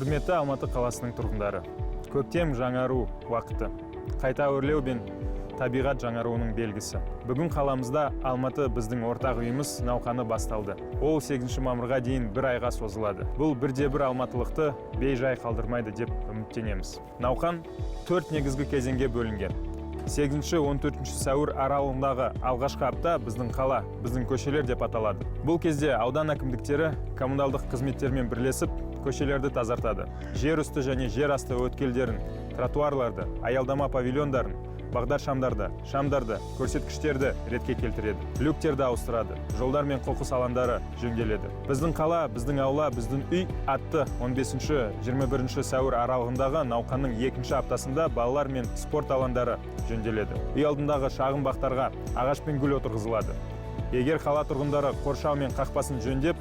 Құрметті Алматы қаласының тұрғындары, көктем – жаңару уақыты, қайта өрлеу мен табиғат жаңаруының белгісі. Бүгін қаламызда «Алматы – біздің ортақ үйіміз» науқаны басталды. Ол 8 мамырға дейін бір айға созылады. Бұл бірде бір алматылықты бей-жай қалдырмайды деп үміттенеміз. Науқан төрт негізгі кезеңге бөлінген. 8-14 сәуір аралығындағы алғашқы апта «Біздің қала, біздің көшелер» деп аталады. Бұл кезде аудан әкімдіктері коммуналдық қызметтермен бірлесіп, көшелерді тазартады, жер үсті және жер асты өткелдерін, тротуарларды, аялдама павильондарын, бағдаршамдарды, шамдарды, көрсеткіштерді ретке келтіреді, люктерді ауыстырады, жолдар мен қоқыс алаңдары жөнделеді. «Біздің қала, біздің аула, біздің үй» атты 15-21 сәуір аралығындағы науқанның екінші аптасында балалар мен спорт алаңдары жөнделеді, үй алдындағы шағын бақтарға ағаш пен гүл отырғызылады. Егер қала тұрғындары қоршау мен қақпасын жөндеп,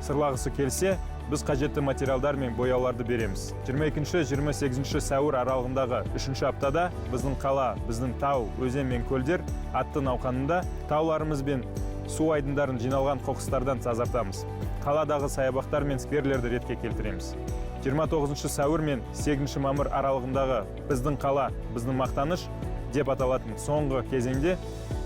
сырлағысы келсе, біз қажетті материалдар мен бояуларды береміз. 22-28 сәуір аралығындағы үшінші аптада «Біздің қала, біздің тау, өзен мен көлдер» атты науқанында тауларымыз бен су айдындарын жиналған қоқыстардан тазартамыз, қаладағы саябақтар мен скверлерді ретке келтіреміз. 29 сәуір мен 8 мамыр аралығындағы «Біздің қала, біздің мақтаныш» деп аталатын соңғы кезеңде,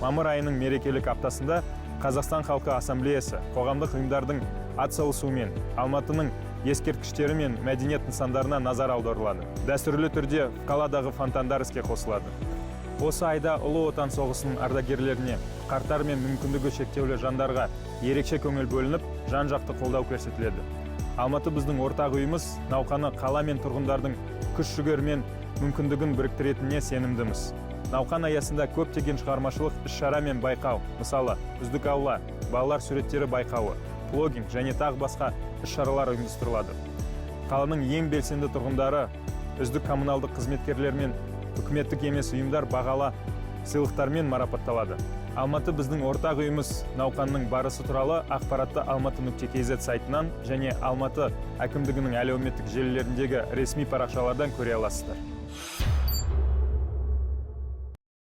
мамыр айының мерекелік аптасында, Қазақстан халқы Ассамблеясы, қоғамдық ұйымдардың атсалысуымен Алматының ескерткіштері мен мәдениет нысандарына назар аударылады. Дәстүрлі түрде қаладағы фонтандар іске қосылады. Осы айда Ұлы Отан соғысының ардагерлеріне, қарттар мен мүмкіндігі шектеулі жандарға ерекше көңіл бөлініп, жан жақты қолдау көрсетіледі. «Алматы – біздің ортақ үйіміз» науқаны қала мен тұрғындардың күш жігері мен мүмкіндігін біріктіретініне сенімдіміз. Науқан аясында көптеген шығармашылық іс-шара мен байқау, мысалы, «Үздік аула», балалар суреттері байқауы, плогинг және тағы басқа іс-шаралар ұйымдастырылады. Қаланың ең белсенді тұрғындары, үздік коммуналдық қызметкерлер мен үкіметтік емес ұйымдар бағалы сыйлықтармен марапатталады. «Алматы – біздің ортақ үйіміз» науқанының барысы туралы ақпаратты алматы.kz сайтынан және Алматы әкімдігінің әлеуметтік желілеріндегі ресми парақшалардан көре аласыздар.